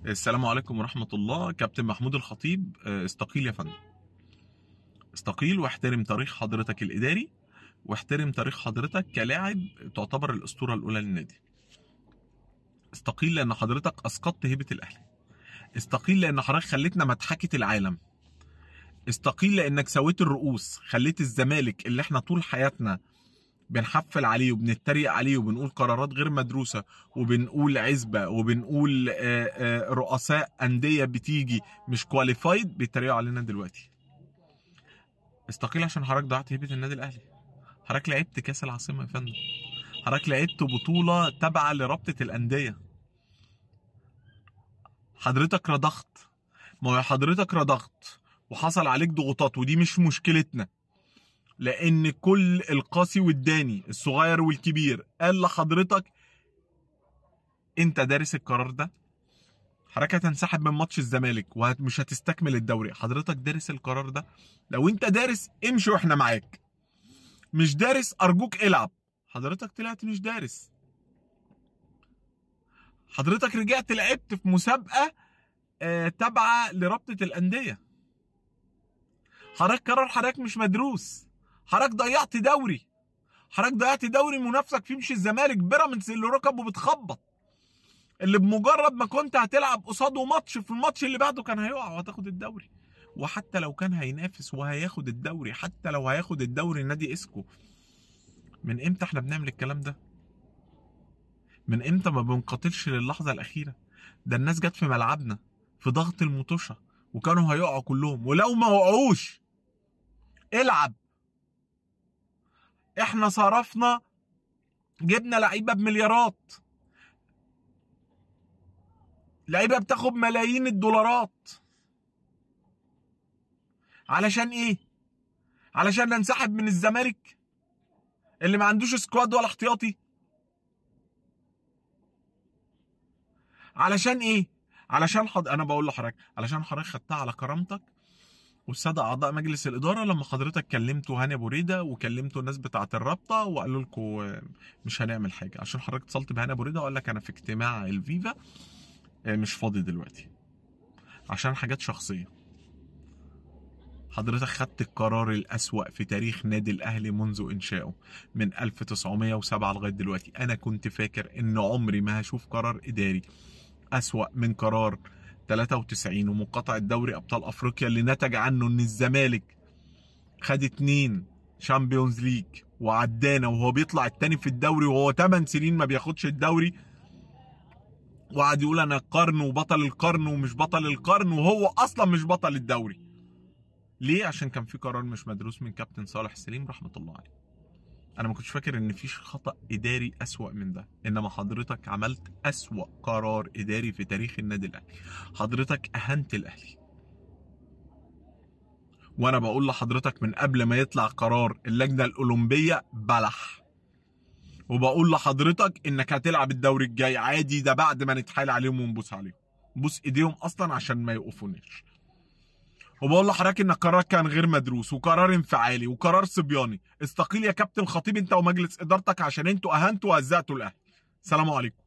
السلام عليكم ورحمة الله. كابتن محمود الخطيب، استقيل يا فندم، استقيل واحترم تاريخ حضرتك الإداري، واحترم تاريخ حضرتك كلاعب تعتبر الأسطورة الأولى للنادي. استقيل لأن حضرتك أسقطت هيبة الأهلي. استقيل لأن حضرتك خليتنا مضحكة العالم. استقيل لأنك سويت الرؤوس، خليت الزمالك اللي احنا طول حياتنا بنحفل عليه وبنتريق عليه وبنقول قرارات غير مدروسة وبنقول عزبة وبنقول رؤساء أندية بتيجي مش qualified، بيتريقوا علينا دلوقتي. استقيل عشان حضرتك ضيعت هيبة النادي الأهلي. حضرتك لعبت كأس العاصمة يا فندم، حضرتك لعبت بطولة تابعة لرابطة الأندية. حضرتك رضخت، ما هو حضرتك رضخت وحصل عليك ضغوطات، ودي مش مشكلتنا، لأن كل القاسي والداني الصغير والكبير قال لحضرتك أنت دارس القرار ده، حضرتك هتنسحب من ماتش الزمالك ومش هتستكمل الدوري، حضرتك دارس القرار ده. لو أنت دارس امشي واحنا معاك، مش دارس أرجوك العب. حضرتك طلعت مش دارس، حضرتك رجعت لعبت في مسابقة تابعة لرابطة الأندية. حضرتك قرار حضرتك مش مدروس، حضرتك ضيعت دوري، حضرتك ضيعت دوري منافسك فيه مش الزمالك، بيراميدز اللي ركبه بتخبط، اللي بمجرد ما كنت هتلعب قصاده ماتش في الماتش اللي بعده كان هيقع وهتاخد الدوري، وحتى لو كان هينافس وهياخد الدوري، حتى لو هياخد الدوري نادي اسكو. من امتى احنا بنعمل الكلام ده؟ من امتى ما بنقاتلش للحظة الأخيرة؟ ده الناس جت في ملعبنا في ضغط المطوشة وكانوا هيقعوا كلهم، ولو ما وقعوش العب. احنا صرفنا، جبنا لعيبة بمليارات، لعيبة بتاخد ملايين الدولارات، علشان ايه؟ علشان ننسحب من الزمالك اللي ما عندوش squad ولا احتياطي؟ علشان ايه؟ علشان انا بقول لحضرتك، علشان حضرتك خدتها على كرامتك والسادة اعضاء مجلس الادارة لما حضرتك كلمتوا هاني ابو ريده وكلمتوا الناس بتاعه الرابطة وقالوا لكم مش هنعمل حاجة، عشان حضرتك اتصلت بهاني ابو ريده وقال لك انا في اجتماع الفيفا مش فاضي دلوقتي عشان حاجات شخصية. حضرتك خدت القرار الأسوأ في تاريخ نادي الأهلي منذ إنشائه من 1907 لغاية دلوقتي. أنا كنت فاكر إن عمري ما هشوف قرار إداري أسوأ من قرار 93 ومقاطعة دوري أبطال أفريقيا اللي نتج عنه إن الزمالك خد 2 Champions League وعدانا وهو بيطلع التاني في الدوري وهو 8 سنين ما بياخدش الدوري، وقعد يقول أنا قرن وبطل القرن ومش بطل القرن وهو أصلا مش بطل الدوري. ليه؟ عشان كان في قرار مش مدروس من كابتن صالح سليم رحمة الله عليه. أنا ما كنتش فاكر إن فيش خطأ إداري أسوأ من ده، إنما حضرتك عملت أسوأ قرار إداري في تاريخ النادي الأهلي. حضرتك أهنت الأهلي. وأنا بقول لحضرتك من قبل ما يطلع قرار اللجنة الأولمبية بلح، وبقول لحضرتك إنك هتلعب الدوري الجاي عادي، ده بعد ما نتحايل عليهم ونبوس عليهم، نبوس إيديهم أصلا عشان ما يوقفوناش. وبقول لحضرتك ان قرارك كان غير مدروس وقرار انفعالي وقرار صبياني. استقيل يا كابتن خطيب انت ومجلس ادارتك عشان انتوا اهنتوا وهزقتوا الاهلي. سلام عليكم.